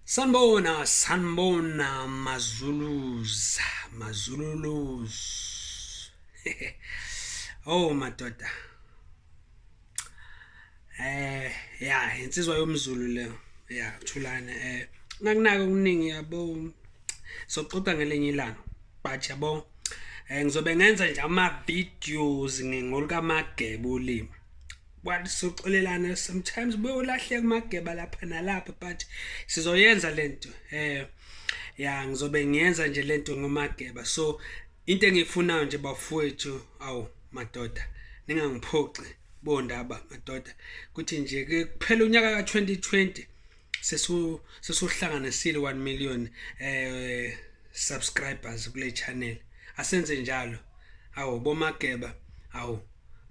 Sanibona, sanibona maZulus, maZululus. Oh madoda. Ya, insizwa yomZulu le. Ya, Thulane ngakunaka okuningi yabo. Soxoxa ngelinye ilanga. But yabo ngizobe ngenza nje ama videos ngolukaMageba ulimi. Kwathi soxolelana sometimes buyolahleka uMageba lapha nalapha, but sizoyenza lento. Ya, ngizobe ngiyenza nje lento ngoMageba. So into engiyifunayo nje bafowethu, awu madoda, ningangiphoxi bondaba madoda, kuthi nje ke kuphela unyaka ka2020 sesuhlanganisile 1 million subscribers kule channel. Asenze njalo, awu boMageba, awu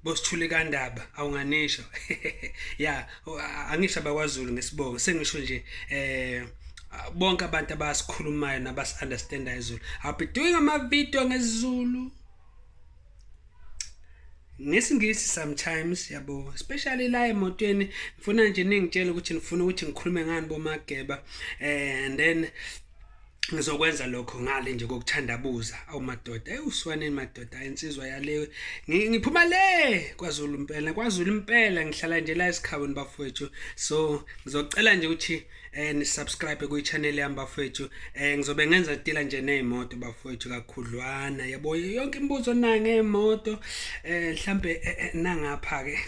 bosithule kandaba, awunganisho ya, angisho abakwaZulu ngesibongo, sengisho nje bonke abantu abasikhulumayo nabasi understandayo isiZulu. I'll be doing ama video ngesiZulu, ngesiNgisi sometimes yabo, especially la emotweni. Ngifuna nje ningitshele ukuthi nifuna ukuthi ngikhulume ngani boMageba, and then ngizokwenza lokho ngale nje kokuthandabuza. Awu madoda, ewuswaneni madoda, insizwa yale ngiphuma le kwaZulu impela, kwaZulu impela, ngihlala nje la esikhaweni bafowethu. So ngizocela nje ukuthi ni subscribe kwi channel yami bafowethu. Ngizobe ngenza deala nje nezimoto bafowethu kakhudlwana yabo, yonke imibuzo nayo ngemoto, mhlambe nangapha ke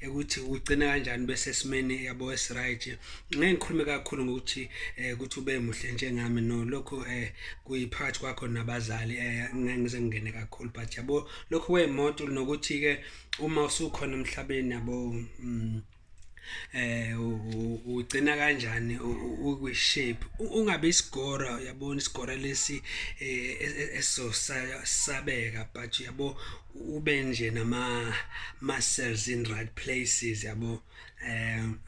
ukuthi ugcina kanjani bese simeni yabo esiright. Ngeke ngikhulume kakhulu ngokuthi ukuthi ube muhle njengami, no, lokho kuyiphakathi kwakho nabazali, ngeke ngize ngingene kakhulu, but yabo lokho kwemoto nokuthi ke uma usukhona emhlabeni yabo, ugcina kanjani ukwi-shape, ungabe isigora yabona, isigora lesi esizosabeka, but yabo ube nje nama muscles in right places yabo.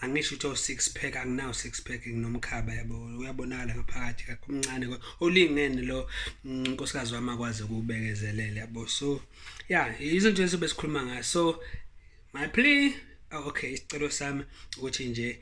Angisho ukuthi o six pack, anginawo six pack, nginomkhaba yabo, uyabonakala ngaphakathi omncane olingene lo unkosikazi wami akwazi ukubekezelela yabo. So yeah, izinto ezibe sikhuluma ngazo. So my plea, oh, okay, isicelo sami ukuthi nje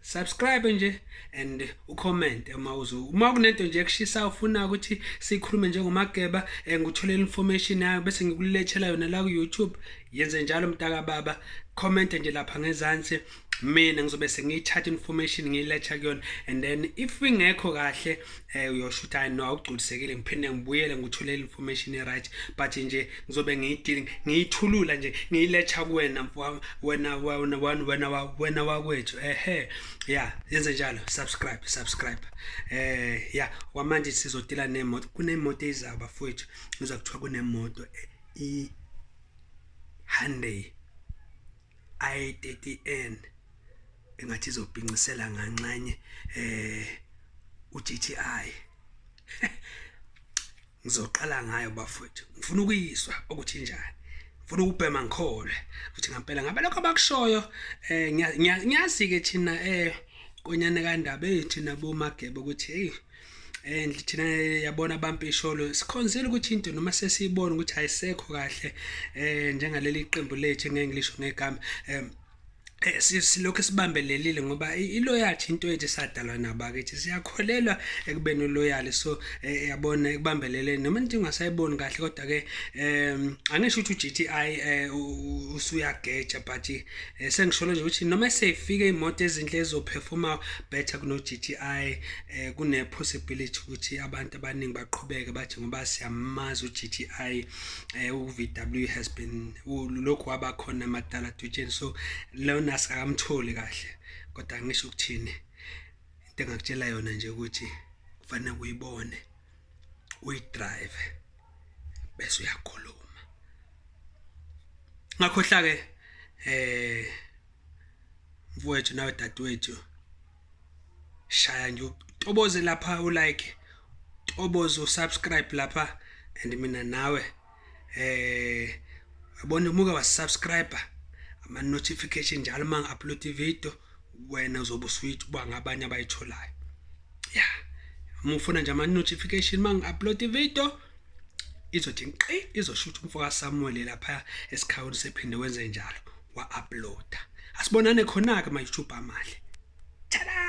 subscribe nje and ucomment uma uzo uma kunento nje ekushisa ufuna ukuthi sikhulume njengoMageba, ngikutholela information yayo bese ngikulethela yona la ku YouTube. Yenze njalo mntaka baba, comment nje lapha ngezansi, mina ngizobe sengiyithatha information ngiyiletha kuyona, and then if ingekho kahle uyosho ukuthi hayi no, awugculisekile, ngiphinde ngibuyele ngikutholele information e-right, but nje ngizobe ngiyidili ngiyithulula nje ngiyiletha kuwena mfowami, wena wena wena wena wena wakwethu. Ehe, ya, yenze njalo, subscribe, subscribe. Ya, kwamanje sizodeala nemoto, kunemoto ezayo bafowethu, ngizwa kuthiwa kunemoto i Hyundai i30N engathi izobhincisela nganxanye uGTI. Ngizoqala ngayo bafowethu, ngifuna ukuyizwa ukuthi njani, ngifuna ukubhema ngikholwe ukuthi ngempela ngabe lokho abakushoyo. Ngiyazi ke thina konyane kandaba thina boMageba ukuthi hey, thina yabona bampisholo sikhonzile ukuthi into noma sesiyibona ukuthi ayisekho kahle, njengaleli qembu lethu engeke ngilisho ngegama, silokhu sibambelelile ngoba iloyalty into ethu esadalwa nabakithi, siyakholelwa ekubeni uloyal. So yabona ekubambeleleni noma into ungasayiboni kahle, kodwa ke angisho ukuthi uGTI usuyageja, but sengisholo nje ukuthi noma seyifike imoto ezinhle ezoperforma better kuno GTI, kune possibility ukuthi abantu abaningi baqhubeke bathi ngoba siyamazi uGTI, uVW has been lokhu wabakhona amadala dutsheni, so lona sikakamtholi kahle. Kodwa ngisho ukuthini, into engakutshela yona nje ukuthi kufanele uyibone, uyidrive, bese uyakhuluma. Ngakhohla ke mfowethu nawe dadewethu, shaya nje utoboze lapha ulike, toboze usubscribe lapha, and mina nawe yabona umuke wasubscribe, ama notification njalo uma ngi-upload ivideo wena uzobe usuyithuba ngabanye abayitholayo. Ya, uma ufuna nje ama notification uma ngi-upload ivideo, izothi nqi, izoshutha umfo kaSamuel lapha esikhawini sephinde wenze njalo wa-uploada. Asibonane khona-ke ma-YouTube amahle. Tada!